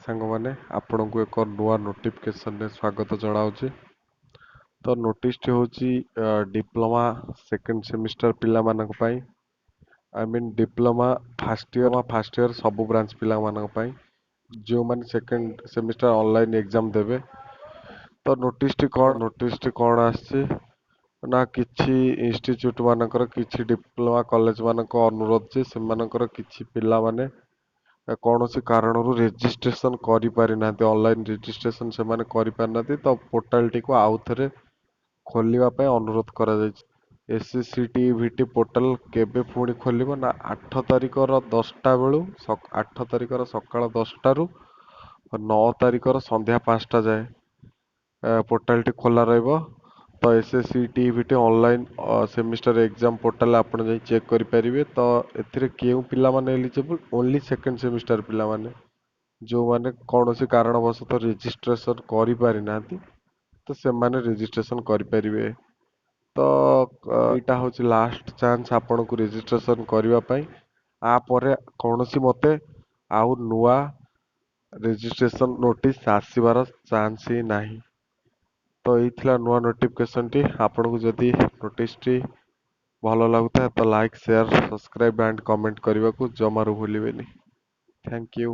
ସାଙ୍ଗମାନେ, ଆପଣଙ୍କୁ ଏକ ନୂଆ ନୋଟିଫିକେସନରେ ସ୍ୱାଗତ ଜଣାଉଛି। ତ ନୋଟିସଟି ହେଉଛି ଡିପ୍ଲୋମା ସେକେଣ୍ଡ ସେମିଷ୍ଟର ପିଲାମାନଙ୍କ ପାଇଁ, I mean diploma first year ସବୁ ବ୍ରାଞ୍ଚ ପିଲାମାନଙ୍କ ପାଇଁ, ଯେଉଁମାନେ ସେକେଣ୍ଡ ସେମିଷ୍ଟର ଅନଲାଇନ୍ ଏକ୍ଜାମ୍ ଦେବେ। ତ ନୋଟିସଟି କ'ଣ ଆସିଛି ନା, କିଛି ଇନଷ୍ଟିଚ୍ୟୁଟ୍ ମାନଙ୍କର, କିଛି ଡିପ୍ଲୋମା କଲେଜ ମାନଙ୍କ ଅନୁରୋଧ ଯେ ସେମାନଙ୍କର କିଛି ପିଲାମାନେ କୌଣସି କାରଣରୁ ରେଜିଷ୍ଟ୍ରେସନ କରିପାରିନାହାନ୍ତି, ଅନଲାଇନ୍ ରେଜିଷ୍ଟ୍ରେସନ ସେମାନେ କରିପାରିନାହାନ୍ତି। ତ ପୋର୍ଟାଲଟିକୁ ଆଉ ଥରେ ଖୋଲିବା ପାଇଁ ଅନୁରୋଧ କରାଯାଇଛି। SCTVT portal କେବେ ପୁଣି ଖୋଲିବ ନା, 8 ତାରିଖର 10ଟା ବେଳୁ, 8 ତାରିଖର ସକାଳ 10ଟାରୁ 9 ତାରିଖର ସନ୍ଧ୍ୟା 5ଟା ଯାଏ ପୋର୍ଟାଲଟି ଖୋଲା ରହିବ। ତ SSCTVT online semester exam portal ଆପଣ ଯାଇ ଚେକ୍ କରିପାରିବେ। ତ ଏଥିରେ କେଉଁ ପିଲାମାନେ ଏଲିଜିବଲ୍? ଓନ୍ଲି ସେକେଣ୍ଡ ସେମିଷ୍ଟର ପିଲାମାନେ, ଯେଉଁମାନେ କୌଣସି କାରଣବଶତଃ ରେଜିଷ୍ଟ୍ରେସନ କରିପାରିନାହାନ୍ତି, ତ ସେମାନେ ରେଜିଷ୍ଟ୍ରେସନ କରିପାରିବେ। ତ ଏଇଟା ହେଉଛି ଲାଷ୍ଟ ଚାନ୍ସ ଆପଣଙ୍କୁ ରେଜିଷ୍ଟ୍ରେସନ କରିବା ପାଇଁ। ଆ ପରେ କୌଣସି ମତେ ଆଉ ନୂଆ ରେଜିଷ୍ଟ୍ରେସନ ନୋଟିସ୍ ଆସିବାର ଚାନ୍ସ ହିଁ ନାହିଁ। ତ ଏଇ ଥିଲା ନୂଆ ନୋଟିଫିକେସନଟି। ଆପଣଙ୍କୁ ଯଦି ନୋଟିସଟି ଭଲ ଲାଗୁଥାଏ, ତ like, share, subscribe and comment କରିବାକୁ ଜମାରୁ ଭୁଲିବେନି। Thank you.